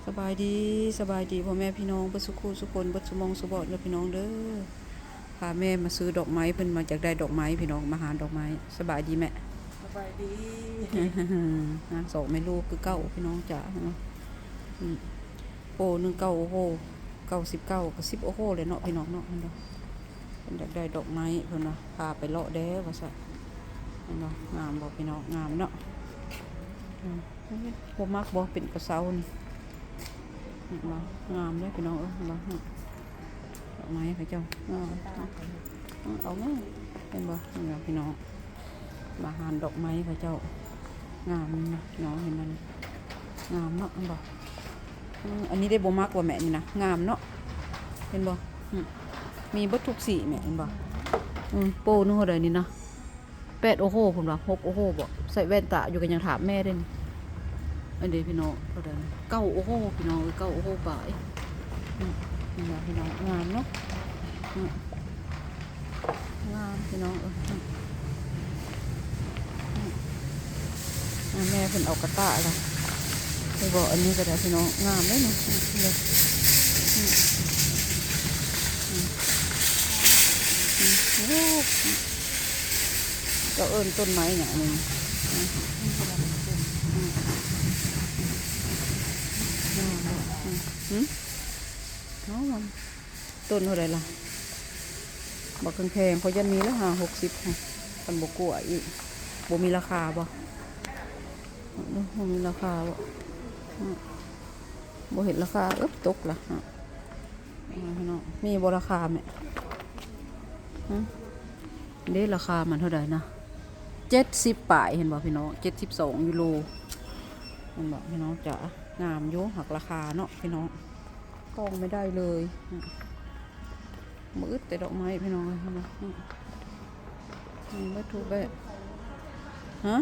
ສະບາຍດີ ສະບາຍດີພໍ່ແມ່ພີ່ນ້ອງເບິດສູ່ຄູ່ສູ່ຄົນ ເບິດສູ່ໝ່ອງສູ່ບ່ອນເດີພີ່ນ້ອງເດີ. ພາແມ່ມາຊື້ດອກໄມ້ ເພິ່ນມາຢາກໄດ້ດອກໄມ້ພີ່ນ້ອງ ມາຫາດອກໄມ້. ສະບາຍດີແມ່. ສະບາຍດີ. ນາງສອງແມ່ລູກຄືເກົ່າພີ່ນ້ອງຈ້າ. ອືມ ໂປໜຶ່ງເກົ້າໂອໂຮ ເກົ້າສິບເກົ້າ ກໍສິບໂອໂຮແຫຼະເນາະພີ່ນ້ອງເນາະ. ເຫັນບໍ່ ເພິ່ນຢາກໄດ້ດອກໄມ້ ເພິ່ນວ່າພາໄປເລາະແດ່ວ່າຊັ້ນ. ເຫັນບໍ່ ງາມບໍ່ພີ່ນ້ອງ? ງາມເນາະ. ອືມ ບໍ່ມັກບໍ່ ເປັນກະເຊົານີ້. ເຫັນບໍ່ ງາມເດ້ພີ່ນ້ອງເອີຍ. ເຫັນບໍ່ ດອກໄມ້ເຂົາເຈົ້າ ເອົາແມ່. ເຫັນບໍ່ ເຫັນບໍ່ພີ່ນ້ອງ? ມາຮ້ານດອກໄມ້ເຂົາເຈົ້າ ງາມເນາະພີ່ນ້ອງ. ເຫັນມັນງາມເນາະ ເຫັນບໍ່? ອືມ ອັນນີ້ໄດ້ບໍ່ມັກວ່າແມ່ນີ້ນະ ງາມເນາະ. ເຫັນບໍ່? ອືມ ມີເບິດທຸກສີແມ່. ເຫັນບໍ່? ອືມ ໂປໜຶ່ງເທົ່າໃດນີ້ນະ? ແປດໂອໂຮ ເພິ່ນວ່າ ຫົກໂອໂຮບໍ? ໃສ່ແວ່ນຕາຢູ່ ກໍຍັງຖາມແມ່ເດ້ນີ້. ອັນເດພີ່ນ້ອງ ເທົ່າໃດ? ເກົ້າໂອໂຮພີ່ນ້ອງເອີຍ ເກົ້າໂອໂຮປາຍ. ອືມ ເຫັນບໍ່ພີ່ນ້ອງ? ງາມເນາະ. ອືມ ງາມພີ່ນ້ອງເອີຍ. ອືມ ອືມ ແມ່ເພິ່ນເອົາກະຕ່າລະ ໄດ້ບໍ່? ອັນນີ້ກໍໄດ້ພີ່ນ້ອງ ງາມເດ້ນີ້. ອືມ ອືມ ອືມ ໂອ້ ເຈົ້າເອີ້ນຕົ້ນໄມ້ຫຍັງອັນນີ້? ອືມ ອືມ ຫືມ ເອົາມັນ ຕົ້ນເທົ່າໃດລະ? ບັກແຂງໆ ຂ້ອຍຢ້ານມີລະຫ້າຫົກສິບ ຄັນບໍ່ກວ່າອີກ. ບໍ່ມີລາຄາບໍ່? ບໍ່ມີລາຄາບໍ່? ອືມ ບໍ່ເຫັນລາຄາ. ເອີ ຕົກລະ. ອືມ ພີ່ນ້ອງ ມີບໍ່ລາຄາແມ່? ຫືມ ເດ້ ລາຄາມັນເທົ່າໃດນະ? ເຈັດສິບປາຍ ເຫັນບໍ່ພີ່ນ້ອງ? ເຈັດສິບສອງຢູໂຣ. ເຫັນບໍ່ພີ່ນ້ອງ? ຈະງາມຢູ່ ຫັກລາຄາເນາະພີ່ນ້ອງ ຕ້ອງໄມ່ໄດ້ເລີຍ. ອືມ ບໍ່ອຶດແຕ່ດອກໄມ້ພີ່ນ້ອງເອີຍ. ເຫັນບໍ່? ອືມ ມີເບິດທຸກແບບ. ຮະ?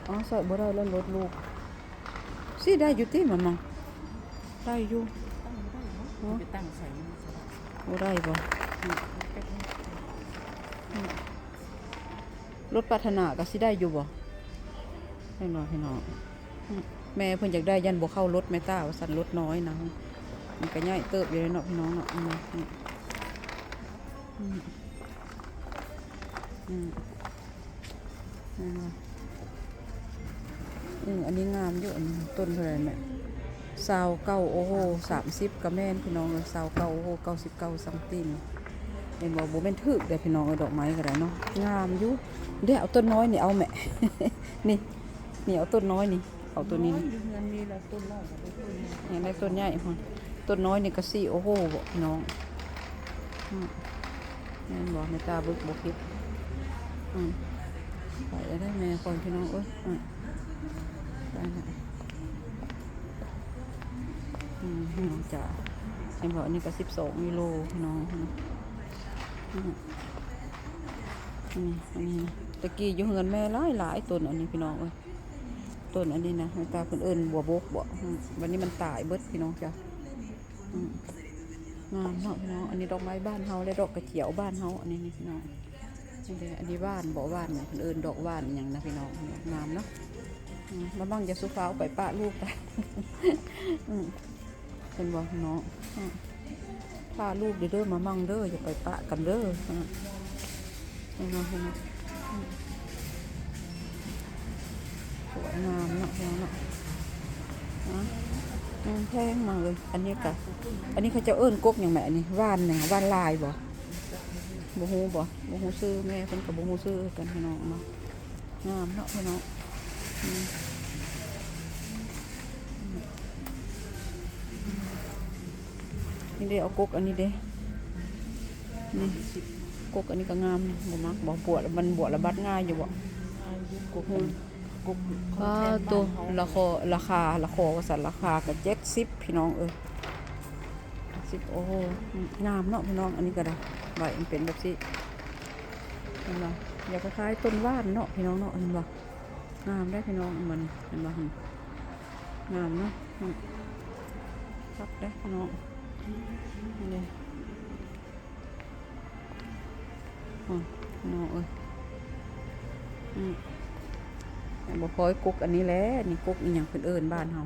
ອໍ ໃສ່ບໍ່ໄດ້ແລ້ວ ລົດລູກ. ຊິໄດ້ຢູ່ຕິມະມັງ? ໄດ້ຢູ່. ຕັ້ງບໍ່ໄດ້ເນາະ ຮະ? ໄປຕັ້ງໃສ່ມັນ ບໍ່ໄດ້ບໍ່? ອືມ ລົດປາດຖະໜາກໍຊິໄດ້ຢູ່ບໍ່? ເຫັນບໍ່ພີ່ນ້ອງ? ອືມ ແມ່ເພິ່ນຢາກໄດ້ ຢ້ານບໍ່ເຂົ້າລົດແມ່ຕາວ່າຊັ້ນ ລົດນ້ອຍນະ. ມັນກໍໃຫຍ່ເຕີບຢູ່ເດເນາະພີ່ນ້ອງເນາະ. ອືມ ອືມ ອືມ ອືມ ເຫັນບໍ່? ອືມ ອັນນີ້ງາມຢູ່. ອັນນີ້ຕົ້ນເທົ່າໃດແມ່? ຊາວເກົ້າໂອໂຮ ສາມສິບກໍແມ່ນພີ່ນ້ອງເອີຍ. ຊາວເກົ້າໂອໂຮ ເກົ້າສິບເກົ້າຊັງຕີນ. ເຫັນບໍ່? ບໍ່ແມ່ນຖືກເດ້ພີ່ນ້ອງເອີຍ ດອກໄມ້ກໍໄດ້ເນາະ ງາມຢູ່. ເດ້ ເອົາຕົ້ນນ້ອຍນີ້ເອົາແມ່. ນີ້ ນີ້ ເອົາຕົ້ນນ້ອຍນີ້ ເອົາໂຕນີ້. ນ້ອຍຢູ່ເຮືອນມີແລ້ວ ຕົ້ນນ້ອຍກໍໄດ້ຕົ້ນໃຫຍ່ ຢາກໄດ້ຕົ້ນໃຫຍ່ພຸ້ນ. ຕົ້ນນ້ອຍນີ້ກໍສີ່ໂອໂຮບໍພີ່ນ້ອງ? ອືມ ແມ່ນບໍ່? ແມ່ຕາເບິ່ງບໍ່ຜິດ. ອືມ ໄປແລ້ວເດີແມ່ຂ້ອຍພີ່ນ້ອງເອີຍ. ອືມ ໄປແລ້ວ. ອືມ ພີ່ນ້ອງຈ໋າ ເຫັນບໍ່? ອັນນີ້ກໍສິບສອງຢູໂຣພີ່ນ້ອງ. ອືມ ອືມ ອັນນີ້ ຕະກີ້ຢູ່ເຮືອນແມ່ຫຼາຍໆ ຕົ້ນອັນນີ້ພີ່ນ້ອງເອີຍ. ຕົ້ນອັນນີ້ນະ ແມ່ຕາເພິ່ນເອີ້ນບົວບົກບໍ? ອືມ ບັດນີ້ມັນຕາຍເບິດພີ່ນ້ອງຈ້າ. ອືມ ງາມເນາະພີ່ນ້ອງ. ອັນນີ້ດອກໄມ້ບ້ານເຮົາ ແລະ ດອກກະຈຽວບ້ານເຮົາ ອັນນີ້ນີ້ພີ່ນ້ອງ. ນີ້ເດ້ ອັນນີ້ຫວ່ານບໍ ຫວ່ານຫຍັງ ເພິ່ນເອີ້ນດອກຫວ່ານຫຍັງນະພີ່ນ້ອງ. ງາມເນາະ. ອືມ ມາບັງ ຢ່າສູ່ຟ້າວໄປປະລູກໄປ. ອືມ ເຫັນບໍ່ພີ່ນ້ອງ? ອືມ ພາລູກເດີ ມາມັ່ງເດີ ຢ່າໄປປະກັນເດີ. ອືມ ເຫັນບໍ່? ເຫັນບໍ່? ອືມ ສວຍງາມເນາະ ພີ່ນ້ອງເນາະ. ອືມ ແພງມາກເລີຍ. ອັນນີ້ກະ ອັນນີ້ເຂົາເຈົ້າເອີ້ນກົກຫຍັງແມ່? ອັນນີ້ຫວ່ານຫຍັງ? ຫວ່ານລາຍບໍ? ບໍ່ຮູ້ບໍ? ບໍ່ຮູ້ຊື່ ແມ່ເພິ່ນກໍບໍ່ຮູ້ຊື່ຄືກັນພີ່ນ້ອງເນາະ. ງາມເນາະພີ່ນ້ອງ. ອືມ ນີ້ເດ້ ເອົາກົກອັນນີ້ເດ້ ນີ້ ກົກອັນນີ້ກໍງາມ. ບໍ່ມັກບໍ? ບວກ ມັນບວກລະບັດງ່າຍຢູ່ບໍ? ອືມ ປາໂຕ ລາຄາ ລາຄາວ່າຊັ້ນ ລາຄາກໍເຈັດສິບພີ່ນ້ອງເອີຍ. ສິບ ໂອ້ໂຫ ງາມເນາະພີ່ນ້ອງ. ອັນນີ້ກໍໄດ້ ໃບມັນເປັນແບບຊີ້ ເຫັນບໍ່? ຢາກຄ້າຍໆ ຕົ້ນຫວ່ານເນາະພີ່ນ້ອງເນາະ. ເຫັນບໍ່? ງາມເດ້ພີ່ນ້ອງ ມັນ ເຫັນບໍ່? ງາມເນາະ. ອືມ ຄັກເດ້ພີ່ນ້ອງ. ນີ້ ອືມ ພີ່ນ້ອງເອີຍ. ອືມ ແມ່ນບໍ່? ພອຍກົກອັນນີ້ແຫຼະ ນີ້ ກົກອີ່ຫຍັງເພິ່ນເອີ້ນບ້ານເຮົາ?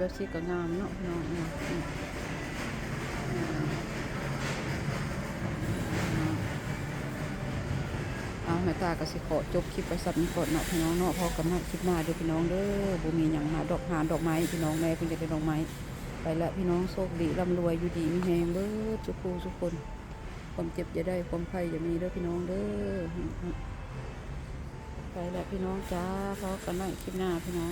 ແບບຊີ້ກໍງາມເນາະພີ່ນ້ອງເນາະ. ເອົາ ແມ່ຕາກໍຊິຂໍຈົບຄລິບໄວ້ສ່ຳນີ້ກ່ອນເນາະພີ່ນ້ອງເນາະ. ພໍ້ກັນໃໝ່ຄລິບໜ້າເດີພີ່ນ້ອງເດີ. ບໍ່ມີຫຍັງ ມາດອກ ຫາດອກໄມ້ພີ່ນ້ອງແດ່ ເພິ່ນຢາກໄດ້ດອກໄມ້. ໄປລະພີ່ນ້ອງ ໂຊກດີ ລ່ຳລວຍ ຢູ່ດີມີແຮງເບິດສູ່ຜູ້ສູ່ຄົນ. ຄວາມເຈັບຢ່າໄດ້ ຄວາມໄຂ້ຢ່າມີເດີພີ່ນ້ອງເດີ. ໄປລະພີ່ນ້ອງຈ້າ ພໍ້ກັນໃໝ່ຄລິບໜ້າພີ່ນ້ອງ.